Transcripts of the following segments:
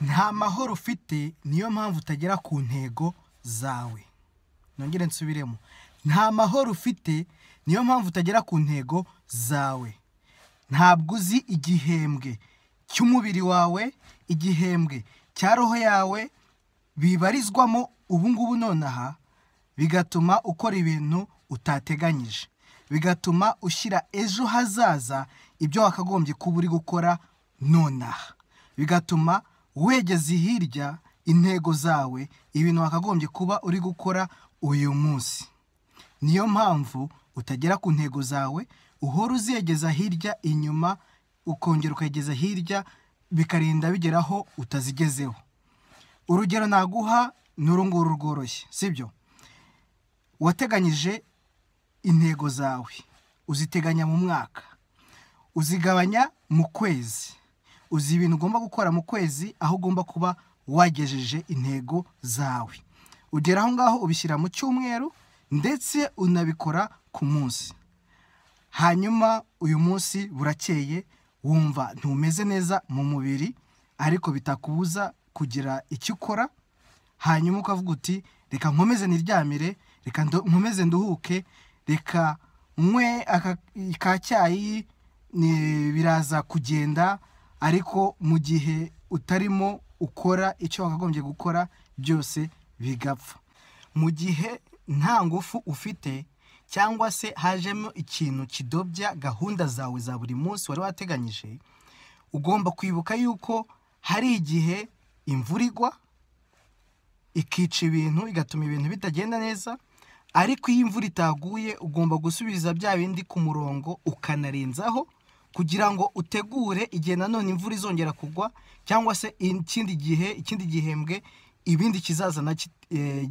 Nta mahoro ufite, niyo mpamvu utagera ku ntego zawe. Nongere nsubiremo, nta mahoro ufite, niyo mpamvu utagera ku ntego zawe. Ntabwo uzi igihembwe cy'umubiri wawe, igihembwe cya roho yawe bibarizwamo ubu ngubu nonaha, bigatuma ukora ibintu utateganyije, bigatuma ushyira ejo hazaza ibyo wakagombye kuba uri gukora nonaha, bigatuma wegeza hirya intego zawe, ibintu wakagombye kuba uri gukora uyu munsi. Niyo mpamvu utagera ku ntego zawe, uhora uzegeza hirya inyuma, ukongera ukageza hirya, bikarinda bigeraho utazigezeho. Urugero naguha ni uru nguru rworoshye, sibyo? Wateganyije intego zawe, uziteganya mu mwaka, uzigabanya mu kwezi, uzi ibintu ugomba gukora mu kwezi, aho ugomba kuba wagejeje intego zawe. Ugera aho ngaho ubishyira mu cyumweru ndetse unabikora ku munsi. Hanyuma uyu munsi burakeye, wumva ntumeze neza mu mubiri, ariko bitakubuza kugira icyo ukora, hanyuma ukavuga uti reka nkomeze niryamire, reka nkomeze nduhuke, reka nywe ka cyayi, biraza kugenda. Ariko mu gihe utarimo ukora icyo wakagombye gukora, byose bigapfa. Mu gihe nta ngufu ufite cyangwa se hajemo ikintu kidobya gahunda zawe za buri munsi wari wateganyije, ugomba kwibuka yuko hari igihe imvura igwa ikica ibintu, igatuma ibintu bitagenda neza, ariko iyo imvura itaguye ugomba gusubiza bya bindi ku murongo ukanarenzaho, kugira ngo utegure igihe nanone imvura izongera kugwa, cyangwa se ikindi gihe, ikindi gihembwe, ibindi kizazana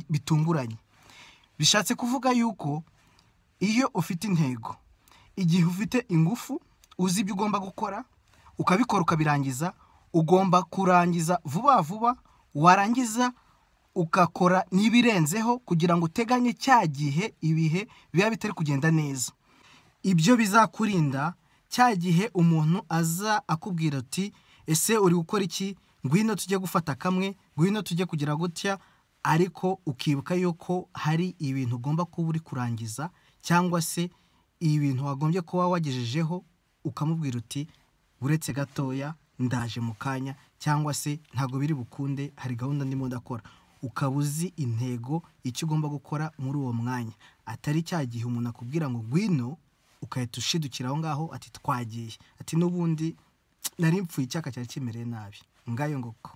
bitunguranye. Bishatse kuvuga yuko iyo ufite intego, igihe ufite ingufu, uzi ibyo ugomba gukora, ukabikora ukabirangiza, ugomba kurangiza vuba vuba, warangiza ugakora n'ibirenzeho kugira ngo uteganye cya gihe ibihe biba bitari kugenda neza. Ibyo bizakurinda cya gihe umuntu aza akubwira ati ese uri gukora iki, ngwino tujye gufata kamwe, ngwino tujye kugira gutya, ariko ukibuka yuko hari ibintu ugomba kuba uri kurangiza, cyangwa se ibintu wagombye kuba wagejejeho, ukamubwira uti uretse gatoya ndaje mu kanya, cyangwa se ntabwo biri bukunde, hari gahunda ndimo ndakora. Ukaba uzi intego, icyo ugomba gukora muri uwo mwanya, atari cya gihe umuntu akubwira ngo ngwino, ugahita ushidukira aho ngaho ati twagiye, ati n'ubundi nari mpfuye icyaka cyari kimereye nabi. Ngayo nguko.